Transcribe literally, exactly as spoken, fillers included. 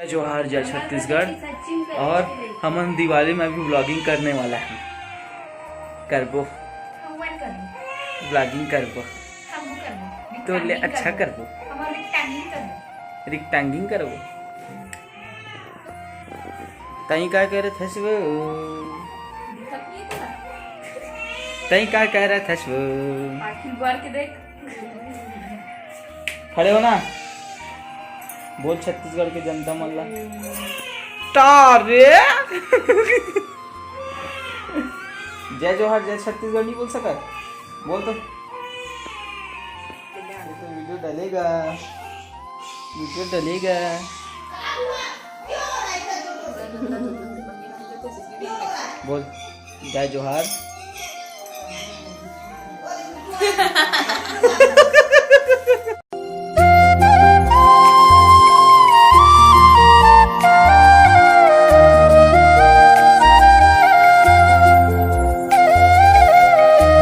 जोहार, जय छत्तीसगढ़। और हमन दिवाली में भी vlogging करने वाला है। करबो। Vlogging करबो। तो ले अच्छा करबो। Rectangle करबो। तई का करत हस वो? तई का करत हस वो? खड़े हो ना, बोल छत्तीसगढ़ के जनता मन ला। तारे। जय जोहार, जय छत्तीसगढ़ नहीं बोल सकत? बोल तो। ये तो वीडियो डलेगा, वीडियो डलेगा। बोल, जय जोहार।